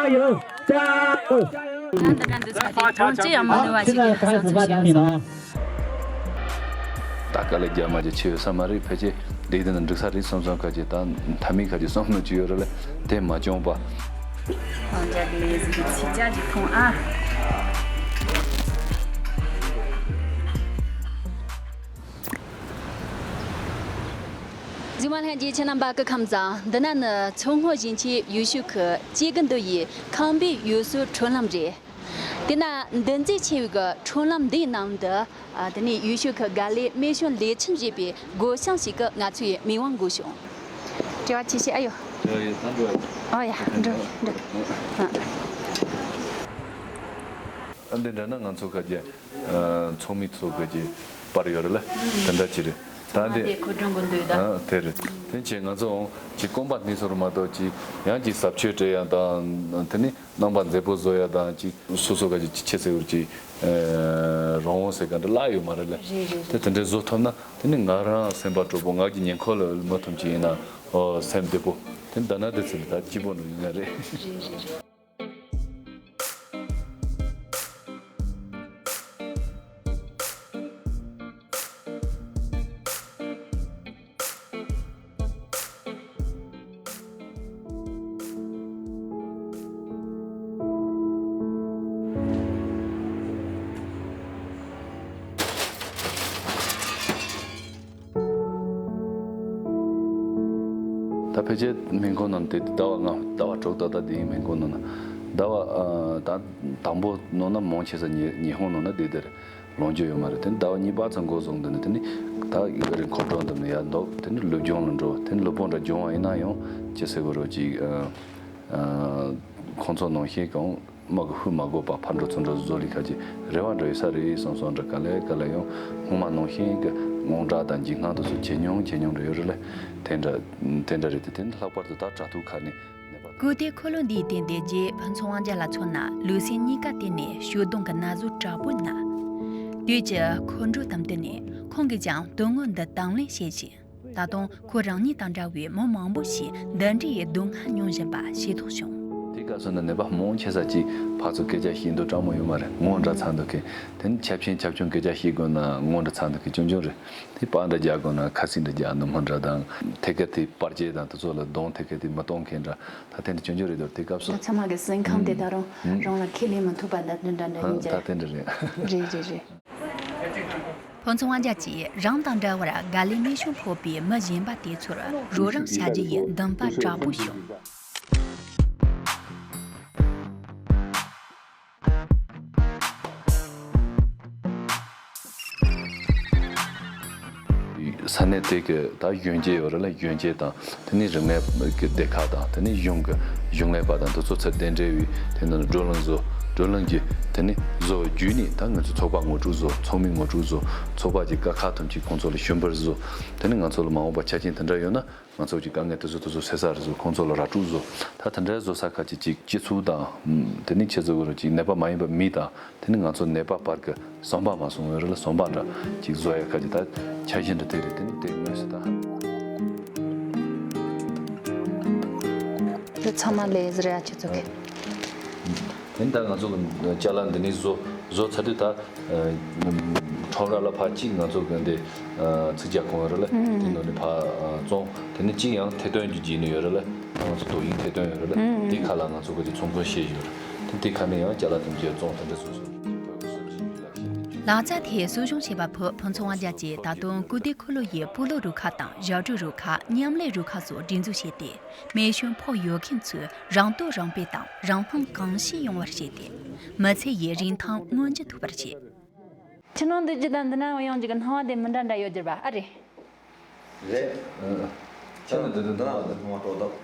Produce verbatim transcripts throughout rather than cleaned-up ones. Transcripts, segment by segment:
加油！加油！ ད་འདི་འདྲ་འདི་ཚོ་དེ་གྲོང་ཁྱེར་ཡང་མི་ནུས་པ་ཞིག་གི་བསམ་ཚུལ་ཞིག་ཡོད་ས། ད་དཀའ་ལས་རྒྱག་མ་རྒྱག་ཆེ་ཡོད་ས་མ་རེད། ཕལ་ཆེར་འདི་དེ་ནི་འགྲིག་ས་རེད་བསམ་བསམ་ཁ་ཅིག་དང་མཐའ་མའི་ཁ་ཅིག་བསམ་བློ་ཅིག་ཡོད་རེད་ལ། དེ་མ་བྱུང་བ། ཨང་ཅག་གི་ལས་ཟིན་གྱི་ཚིག་ཅག་ཅིག་ཐོང་ཨ། གཟིགས་མ་ལྷན་རྒྱས་ཁྱེད་རྣམ་པ་སྐུ་ཁམས་བཟང་། འདི་ན་ནི་མཚོ་སྔོན་ཞིང་ཆེན་ཡུལ་ཤུལ་ཁུལ་ཅི་གི་འདུ་ཡི་ཁང་པའི་ཡུལ་སྲོལ་ཁྲོམ་ལམ་རེད། དེ་ན་འདུ་འཛི་ཆེ་བའི་གི་ཁྲོམ་ལམ་འདིའི་ནང་དུ། ཨ། དེ་ནས་ཡུལ་ཤུལ་གྱི་དགའ་ལས་སྨན་གཞུང་ལས་ཁྲིམས་ཞེས་པའི་སྒོ་བྱང་ཞིག་གི་ང་ཚོའི་མིག་དབང་འགུགས་བྱུང་། བྲེལ་བ་ཆེ་ཤོས་ཨ་ཡོ། ཡོ་ཡོ་ད་འགྲོ། ཨོ་ཡ་འགྲོ་འགྲོ། ཨ། ཨ་འདི་འདྲ་ན་ང་ཚོ་ག་རྒྱ། ཨ། ཚོགས་མི་ཚོ་ག་རྒྱ་པར་ཡོད་རེད་ལ། དེ་འདྲ་ཅི་རེད། ད་འདི། དེ་ཁོ་སྒྲུང་གི་འདོད་ད། ཨ་དེ་རེད། དེ་ཆེ་ང་ཚོ་འོང་ཅི་སྐོམ་པ་ནི་སོར་མ་གཏོགས་ཅི་ཡང་ཅི་ཟབ་ཆོས་སྤྲད་ཡ་དང་དེ་ནི། རྣམ་པ་མཛེས་པོ་བཟོ་ཡ་དང་ཅིག་སོ་སོ་ག་ཅིག་ཅི་ཆེ་ཟེར་བར་ཅིག་རང་དབང་ཟེར་ག་འདྲ་བརླག་ཡོད་མ་རེད་ལ། རེད་རེད་དེ་རེད། དེ་འདྲའི་བཟོ་ཐུབ་ན་དེ་ནི་ང་རང་སེམས་པ་སྤྲོ་པོ། ང་གི་ཉེ་འཁོར་ལ་མུ་མཐུད་ཅིག་ཡིན་ན་ཨོ་སེམས་བདེ་པོ། དེ་ད་ན་དེ་ཚེ་ད་སྐྱིད་པོ་འགྲོ་ཡིན་ན་རེད། རེད་རེད་རེད། ད་ཕལ་ཆེར་སྨན་ཁང་ནང་དེ་ཟླ་བ་ལྔ་ཟླ་བ་དྲུག་ཏག་ཏག་དེ་ཡིན་སྨན་ཁང་ནང་ན། ཟླ་བ་ཨ་ད་དང་པོ་ནང་ན་མང་ཆེ་ས་ཉི་ཉི་ཧོང་ནང་ན་བསྡད་དེ་རེད། ལོངས་སྤྱོད་ཡོད་མ་རེད། དེ་ནི་ཟླ་བ་གཉིས་པ་ཚང་འགོ་བཟུང་དུ་ནི་དེ་ནི་ད་ཡི་ག་རེ་འཁོར་གྲོང་དུ་ནི་ཡར་འདུག་དེ་ནི་སློབ་སྦྱོང་ལ་འགྲོ། དེ་ནི་སློབ་སྦྱོང་འདྲ་སྦྱོང་བ་ཡིན་ན་ཡང་ཅི་ཟེར་དགོས་རོགས་ཅིག་ཨ་ཨ་ཁོང་ཚོ་ནང་བཞིན་གང་མ་གི་ཧུ་མ་གོ་པ་ཕར་འགྲོ་ཚུར་འགྲོ་བཟོ་ལི་ཁ་ཅིག་རེ་བ་འདྲ་ཡོད་ས་རེད་བསམ་སོང་འདྲ། ག་ལེ་ག་ལེ་ཡང་སྔོན་མ་ནང་བཞིན་གི་དངངས་སྐྲག་དང་འཇིགས་སྣང་དུ་སུ་ཇེ་ཉུང་ཇེ་ཉུང་འགྲོ་ཡོད་རེད་ལ། དེ་འདྲ་དེ་འདྲ་རེད་དེ། དེ་ནི་ལྷག་པར་དུ་ད་དྲ་ཐོག་ཁ་ནས། གོ་ཏེ་འཁོར་ལོ་འདིའི་སྟེང་དེ་རྗེས་ཕུན་ཚོགས་དབང་རྒྱལ་ལ་མཚོན་ན་ལུས་སེམས་གཉིས་ཀ་བརྟེན་ནས་ཞོ་གདོང་གི་ན་ཟུག་དྲག་པོ་ན། དུས་ཀྱི་འཁོར་འགྲོ་དམ་དུ་ནས་ཁོང་གིས་ཀྱང་དོན་དངོས་འདི་དང་ལེན་བྱེད་བཞིན། ད་དུང་ཁོ་རང་ཉིད་དང་འདྲ་བའི་མི་མང་པོ་ཞིག་འདི་འདྲའི་སྡུག་བསྔལ་མྱོང་བཞིན་པ་ཤེས་རྟོགས་བྱུང་། དེ་སྐབས་སུ་ནི་ནད་པ་མང་ཆེ་ས་ཅིག་ཕར་ཚུར་སྐད་ཆ་བཤད་འདུག་སྤྲང་མོ་ཡོད་མ་རེད། ངོ་འདྲ་ཚ་འདུག་གི། དེ་ནི་ཆབ་ཆེན་ཆབ་ཆུང་སྐད་ཆ་བཤད་དགོས་ན་ངོ་འདྲ་ཚ་འདུག་གི་ཆུང་ཆུང་རེད། དེ་པར་འདྲ་རྒྱག་དགོས་ན་ཁ་སིང་འདྲ་རྒྱག་འདུག་མོ་འདྲ་དང་། ཐད་ཀར་དེ་པར་ཆས་དང་དེ་ཚོ་ལ་གདོང་ཐད་ཀར་དེ་མི་གཏོང་མཁན་འདྲ། ད་དེ་འདྲ་ཆུང་ཆུང་རེད་འདུག་དེ་སྐབས་སུ། ད་ཚང་མ་གི་སེམས་ཁམས་དེ་ད་རུང་ཧུམ། རང་ལ་ཁས་ལེན་མི་ཐུབ་པ་འདྲ་འདྲ་འདྲ་ཡིན་ད་རྒྱུ་དེ་འདྲ་རེད། རེད་རེད་རེད། ཕུན་ཚོགས་དབང་རྒྱལ་གྱིས་རང་དང་འདྲ་བར་དགའ་ལས་སྨན་གཞུང་ཕོག་པའི་མི་གཞན་པ་དེ་ཚོར་རོགས་རམ་བྱ་རྒྱུ་ཡི་འདུན་པ་དྲག་པོ་བྱུང་། ས་གནས་དེ་གི་ད་གཞོན་སྐྱེས་ཡོད་རེད་ལ། གཞོན་སྐྱེས་དང་དེ་ནས་རིག་གནས་ཀྱི་སྡེ་ཁག་དང་དེ་ནས་གཞུང་གི་གཞུང་ལས་པ་དང་དེ་ཚོ་ཚུར་གདན་འདྲེན་བྱས། དེ་ནས་བགྲོ་གླེང་བཟོ། བགྲོ་གླེང་གི་དེ་ནས་བཟོ་བའི་བརྒྱུད་ནས་ད་ང་ཚོ་ཚོགས་པ་ངོ་སྤྲོད་བཟོ། ཚོགས་མི་ངོ་སྤྲོད་བཟོ། ཚོགས་པ་གི་ཀ་ཁག་ཐམས་ཅད་ཁོང་ཚོ་ལ་ཞུ་འབུལ་བཟོ། དེ་ནས་ང་ཚོ་ལ་མ་འོངས་པ་ཆ་རྐྱེན་དེ་འདྲ་ཡོད་ན། ང་ཚོ་གི་དཀའ་ངལ་དེ་ཚོ་དེ་ཚོ་སེལ་ས་རེད་བཟོ། ཁོང་ཚོ་ལ་ར་སྤྲོད་བཟོ། ད་དེ་འདྲའི་བཟོ་ས་ཁ་ཅིག་ཅིག་སྤྱི་ཚོགས་དང་། དེ་ནི་ཁྱེད་ཚོ་གི་རོ་ཅིག་ནད་པ་མ་ཡིན་པ་མི་དང་། དེ་ནི་ང་ཚོ་ནད་པ་བར་གྱི་ཟམ་པ་མ་སོང་བའི་རི་ལ་ཟམ་པ་འདྲ་ཅིག་བཟོ་ཡ་ཁ་ཅིག་ད་འཆར་གཞི་འདྲ་དེ་རེད། དེ་ནི་དེ་དངོས་སུ་ད། དེ་ཚང་མ་ལས་ཟེར་ཡ་ཁྱེད་ཚོ་གི། དེ་ནི་ད་ང་ཚོ་གི་ཅ་ལག་འདི་ནི་བཟོ་བཟོ་ཚར་དུས་ད། ཁྲོམ་ར་ལ་ཕར་གཅིག་ང་ཚོ་གི་འདི་ཚིག་རྒྱག་ཁང་ཡོད་རེད་ལ། དེ་ནང་ནས་ཕར་བཙོང་། དེ་ནས་གཅིག་ཡང་ཐད་གཏོང་གི་བྱས་ནས་ཡོད་རེད་ལ། ང་ཚོ་དོ་དབྱིངས་ཐད་གཏོང་ཡོད་རེད་ལ། དེ་ཁ་ལ་ང་ཚོ་གི་དེ་ཚོང་ཁང་བཤད་ཡོད་རེད། དེ་དེ་ཁ་ནས་ཡང་ཅ་ལག་དེ་འདྲ་བཙོང་དེ་འདྲ་བཟོ་བཟོ། ལག་རྩལ་དེ་གསོ་སྦྱོང་བྱས་པ་ཕུད་ཕུན་ཚོགས་དབང་རྒྱལ་གྱིས་ད་དུང་ཀུ་ཏེ་ཁུ་ལོ་ཡི་སྤོ་ལོ་རུ་ཁག་དང་ཞབས་བྲོ་རུ་ཁག་མཉམ་ལས་རུ་ཁག་སོགས་སྒྲིག་འཛུགས་བྱས་ཏེ། རྨས་སྐྱོན་ཕོག་ཡོད་མཁན་ཚོས་རང་དོ་རང་སྤེལ་དང་རང་སྣང་གང་ཤེས་ཡོང་བར་བྱས་ཏེ། མི་ཚེ་ཡི་རིན་ཐང་མངོན་གྱི་ཐུབ་པར་བྱེད། ཁྱེད་རང་འདི་ཅི་དང་འདི་ན་ཡོང་རྒྱུ་གི་སྣང་བ་དེ་མི་འདྲ་འདྲ་ཡོད་རྒྱུ་རེད་པ། ཨ་རེད། རེད། ཁྱེད་རང་འདི་འདི་ན་འདི་སྣང་བ་དྲོ་ཐོབ།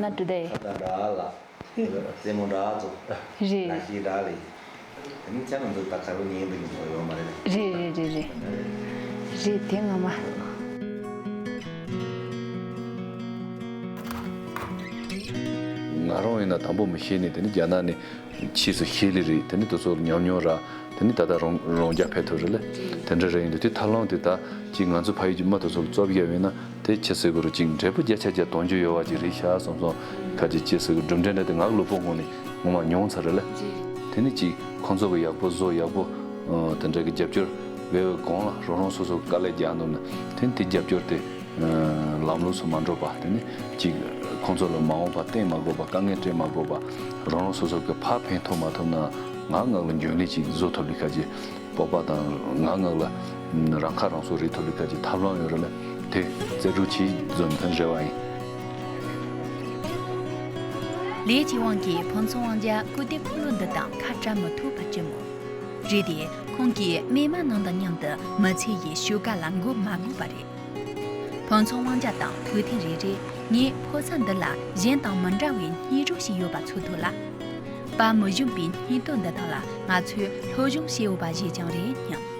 ན་དྲོ་དེ། ཁ་ད་འདྲ་ལ། རྩེད་མོ་འདྲ་ཚོ། རེད། ལ་ཤི་འདྲ་ལས། དེ་ནི་ཁྱེད་རང་འདི་ད་ག་རུ་ཉན་འདི་ཉན་ཚོ་ཡོད་མ་རེད། རེད་རེད་རེད་རེད། རེད་དེ་ངོ་མ། ང་རང་ཡིན་ན་དང་པོ་མི་ཤེས་ནས་དེ་ནི་རྒྱ་ནག་ནས། ཕྱིས་སུ་ཤེས་ལེ་རེད། དེ་ནི་དེ་ཚོ་ཉམས་མྱོང་ར། དེ་ནི་ད་ལྟ་རང་རང་རྒྱ་ཕེབས་ཐུབ་རེད་ལ། དེ་འདྲ་རེད། ཡིན་དུས་དེ་ཐབས་ལམ་དེ་ད་ཅིག་ང་ཚོ་ཕ་ཡུལ་གྱི་མི་དེ་ཚོ་ལ་རྩོད་རྒྱག་ཡིན་ན་དེ་ཁྱེད་ཟེར་དགོས་རེད། ཅིག་འབྲས་བུ་བརྒྱ་ཆ་བརྒྱ་གཏོང་རྒྱུ་ཡོད་པ་ཅིག་རེད་ཤག་བསམ་སོང་། ཁ་ཅིག་ཅིག་ཟེར་གི་གྲུབ་འབྲས་འདྲ་དེ་ང་གི་བློ་ཕུགས་ངོས་ནས་ ངོ་མ་མྱོང་ཚར་རེད་ལ། རེད། དེ་ནི་ཅིག་ཁོང་ཚོ་གི་ཡག་པོ་བཟོ་ཡག་པོ་ཨ་དེ་འདྲ་གི་རྒྱབ་སྐྱོར་བྱས་པའི་གོང་ལ་རང་རང་སོ་སོ་དཀའ་ལས་རྒྱག་འདུག་ན་དེ་ནི་དེ་རྒྱབ་སྐྱོར་དེ་ཨ་ལམ་ལྷོང་སུ་མ་འགྲོ་བ། དེ་ནི་ཅིག་ཁོང་ཚོ་ལ་མ་འོངས་པ་བརྟེན་མ་དགོས་པ། དཀའ་ངལ་སྤྲད་མ་དགོས་པ། རང་རང་སོ་སོ་གི་ཕར་ཕན་ཐོགས་མ་ཐུབ་ན་ང་ང་ལ་འཇོན་ལས་ཅིག་བཟོ་ཐུབ་ལི་ཁ་ཅིག་སྤོབས་པ་དང་ང་ང་ལ་རང་ཁ་རང་གསོ་རེད་ཐུབ་ལི་ཁ་ཅིག་ཐབས་ལམ་ཡོད་རེད་ལ། དེ་རྩལ་སྤྲུགས་བྱེད་བཟོ་ནི་དོན་རེ་བ་ཡིན། ལས་ཀྱི་དབང་གིས་ཕུན་ཚོགས་དབང་རྒྱལ་སྐུ་དེབ་ཕོ་ལོ་འདི་དང་ཁ་བྲལ་མི་ཐུབ་པ་ཅི་མོ། རེད་དེ། ཁོང་གིས་རྨས་མ་རྣམས་དང་མཉམ་དུ་མི་ཚེ་ཡི་ཤུལ་བཀའ་ལ་འགོད་མ་དགོས་པ་རེད། ཕུན་ཚོགས་དབང་རྒྱལ་དང་བུ་ཐེངས་རེ་རེ་ངས་ཕོ་གསར་འདི་ལ་གཞན་དང་མི་འདྲ་བའི་སྙིང་རུས་ཤིག་ཡོད་པ་ཚོར་ཐུབ་ལ། དཔའ་མི་ཞུམ་པའི་སྙིང་སྟོབས་འདི་དག་ལ་ང་ཚོས་སློབ་སྦྱོང་བྱེད་འོས་པ་ཞིག་ཀྱང་རེད་སྙམ།